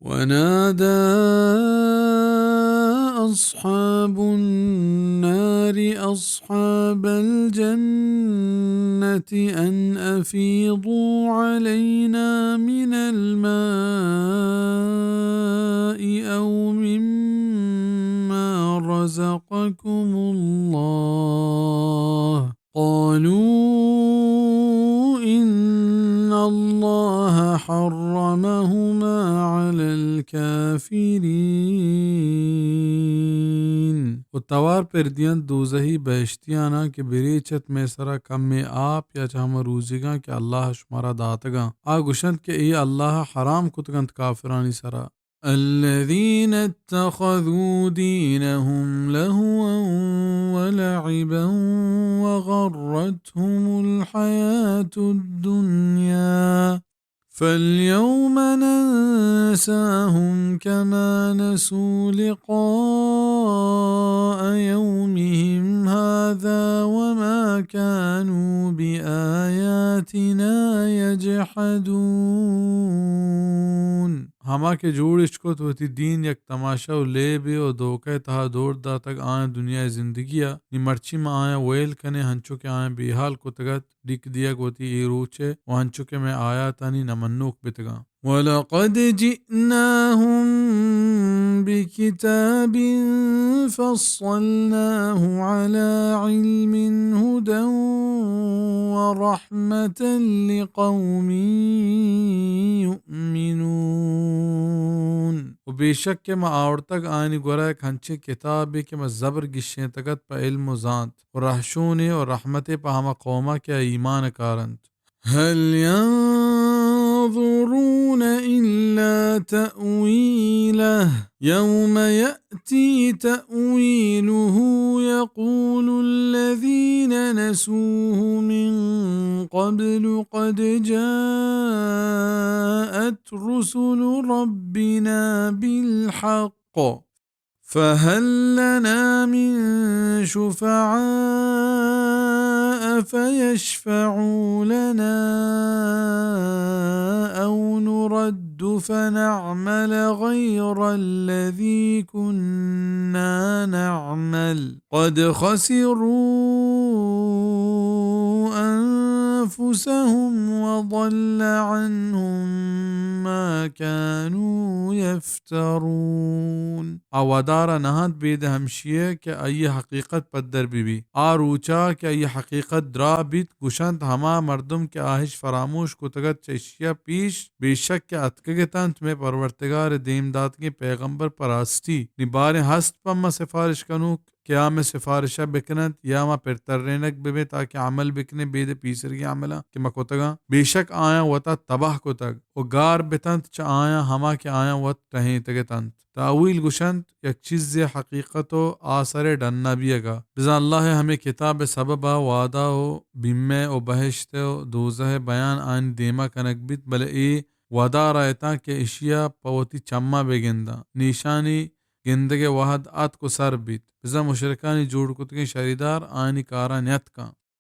ونادى أصحاب النار أصحاب الجنة أن أفيضوا علينا من الماء أو مما رزقكم الله قالوا إن الله حرمهما على الكافرين. و توار پر دینت دوزہی بہشتیاناں کہ بریچت مئے سرا کمے آپ یا چہ ہما روزیگاں کہ اللہ شمارا داتگاں۔ آ گوشنت کہ اے اللہ حرام کتگنت کافرانی سرا۔ الذين اتخذوا دينهم لهوا ولعبا وغرتهم الحياة الدنيا فاليوم ننساهم كما نسوا لقاء يومهم هذا وما كانوا بآياتنا يجحدون. ہما کہ جوڑ اش کت وتی دین یک تماشا و لیبے و دھوکہ تہا دور داتگ، آیاں دنیائے زندگیا، نی مرچی ما آیاں ویل کنیں، ہنچو کہ آیاں بے حال کتگ ات، ڈیک دیگ وتی اے روچ ء و ہنچو کہ مئے آیاتانی نہ منوک بیتگاں۔ ولقد جئناهم بكتاب فصلناه على علم هدى ورحمة لقوم يؤمنون. و بے شک کہ ما آورتگ آیانی گورا یک ہنچیں کتابے کہ ما زبر گشینتگ ات پہ علم و زانت و رہشونے و رحمتے پہ ہما قوما کہ آ ایمان کارنت۔ هل ينظرون إلا تأويله يوم يأتي تأويله يقول الذين نسوه من قبل قد جاءت رسل ربنا بالحق فهل لنا من شفعاء فيشفعوا لنا أو نرد فنعمل غير الذي كنا نعمل قد خسروا أنفسهم وضل عنهم ما كانوا يفترون. آ ودارا نہ انت بید ہمشی ء کہ آئی حقیقت پدر بہ بی۔ آ روچا کہ آئی حقیقت دراہ بیت، گوشنت ہما مردم کہ آہش فراموش کتگ ات چہ اشیا پیش، بے شک کہ اتکگ اتنت مئے پرورتگار ء دیم داتگیں پیغمبر پہ راستی۔ نی باریں ہست پہ ما سفارش کنوک کہ آ مئے سفارشا بکننت یا ما پر ترینگ ببیں تاکہ عمل بکنیں بید پیسرگیں عملاں کہ ما کتگاں۔ بے شک آیاں وتا تباہ کتگ و گار بتنت چہ آیاں ہما کہ آیاں وت ٹہینتگ اتنت۔ تاویل گوشنت یک چیزے حقیقت و آ سرے ڈنا بیگا۔ بزاں اللہ ء ہمے کتاب ء سببا وعدہ و بیمہ و بہشت و دوزہ ء بیان آنی دیما کنگ بیت، بلے اے ودار ء اتاں کہ اشیا پہ وتی چماں بہ گنداں۔ نی اشانی گندگ ء وہد اتک و سر بیت۔ بزاں مشرکانی جوڑ کتگیں شریدار آیانی کاراں نیتکاں۔